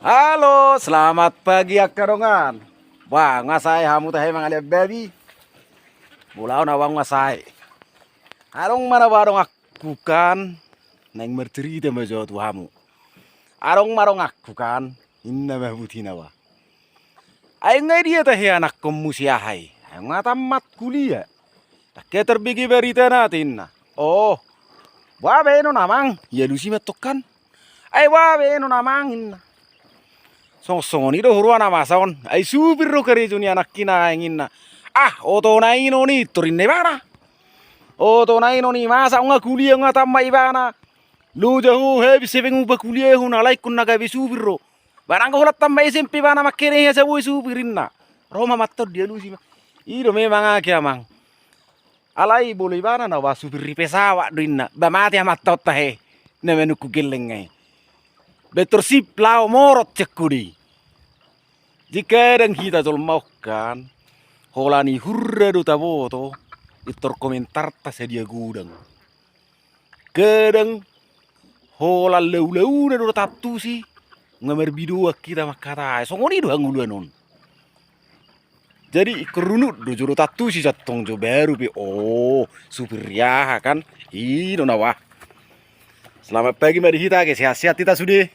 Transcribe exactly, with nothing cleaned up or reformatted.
Halo, selamat pagi angka dongan. Bah, nga sae hamu tahe mangalean babi. Mulaon au nga sae. Adong ma na bah donganku kan, naeng marcerita ma jo au tu hamu. Adong ma donganku kan, inna ma butina bah. Ai nga dia tahe anakkon muse aha i? Ai nga tammat kuliah. Dang hea tarbege baritana ate inna. Oh, bah baenon amang, ialusi ma antong kan. Ai bah baenon amang inna. Songon songon i do huroa na masa on, ai supir do karejo ni anakkina aeng inna. Ah, oto na inon i, tor inna ibana. Oto na inon i, masa nga kuliah nga tammat ibana. Loja ho habis hepeng upa kuliahon, alai ingkon na gabe supir do. Ba nanggo holan tammat S M P ibana mangkenehi asa boi supir inna. Ro ma mantong dialusi ma. I do memang ake amang. Alai bolo ibana na bah supir ni pesawat do inna. Ba mate amanta on tahe. Na manungkun gelleng ai. Ba tor sip laho morot sian kode i. Jadi kadang hita jolma on kan, holan ni hurra do taboto, i tor komentarta sadia godang. Kadang holan laulauna do taantusi, nga marbidoan hita mangkatai. Songon i do hangoluan on. Jadi ingkon runut do jolo taantusi, santong jo baru pe, oh, supir ni aha kan. I do na bah. Selamat pagi ma di hita ake, sehat-sehat hita sude.